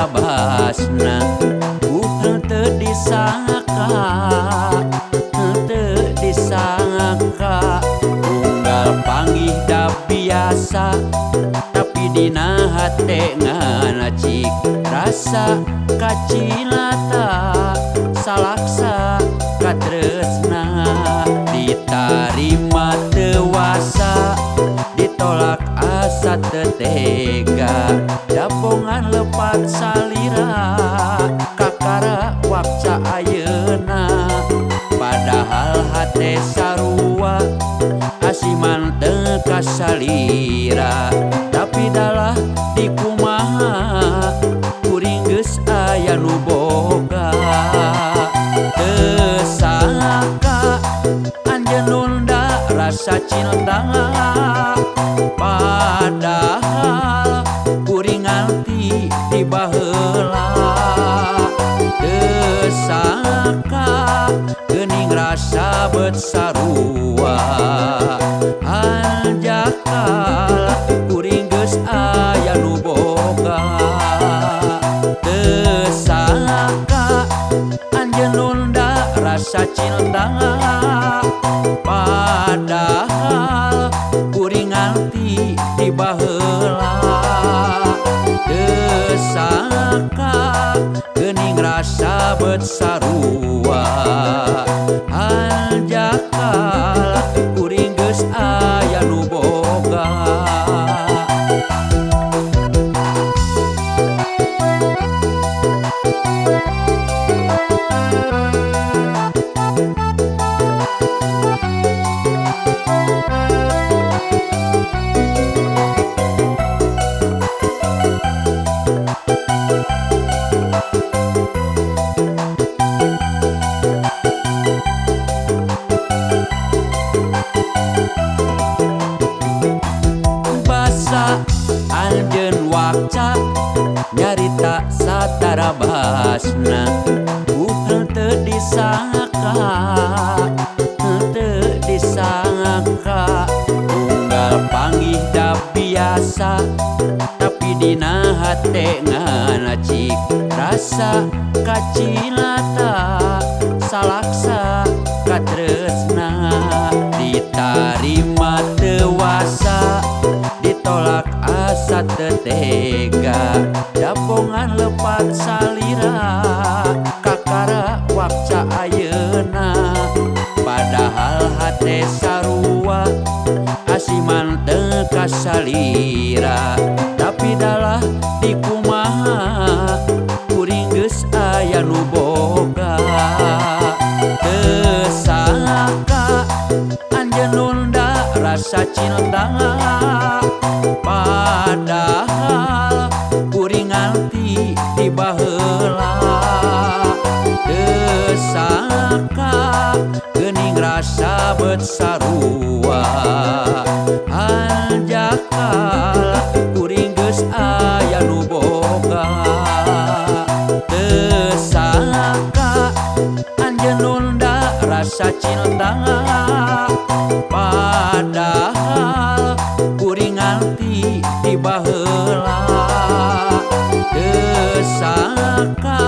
satara basna ku henteu disangka, henteu disangka unggal panggih da biasa tapi dina hate nganacik rasa kacilata salaksa katresna ditarima teu wasa ditolak asa teu tega dabongan lepat salira kakara wakca ayeuna padahal hate sarua asiman teu kasalira tapi dalah dikumaha kuring geus aya nu boga teu sangka anjeun nunda rasa cinta padahal kuring nganti ti baheula teu sangka geuning rasa beut sarua hanjakal kuring geus aya nu boga teu sangka anjeun nunda rasa cinta padahal kuring nganti ti baheula teu sangka geuning rasa beut sarua hanjakal kuring geus aya nu boga. Anjeun wakca nyarita satara basna ku henteu disangka, henteu disangka unggal panggih da biasa tapi dina hate nganacik rasa kacilata salaksa katresna ditarima teu wasa ditolak asa teu tega dabongan lepat salira kakara wakca ayeuna padahal hate sarua asiman teu kasalira tapi dalah dikumaha kuring geus aya nu boga teu sangka anjeun nunda rasa cinta padahal kuring nganti ti baheula teu sangka geuning rasa beut sarua hanjakal kuring geus aya nu boga teu sangka anjeun nunda rasa cinta padahal kuring nganti ti baheula teu sangka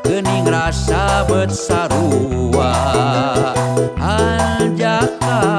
geuning rasa beut sarua hanjakal.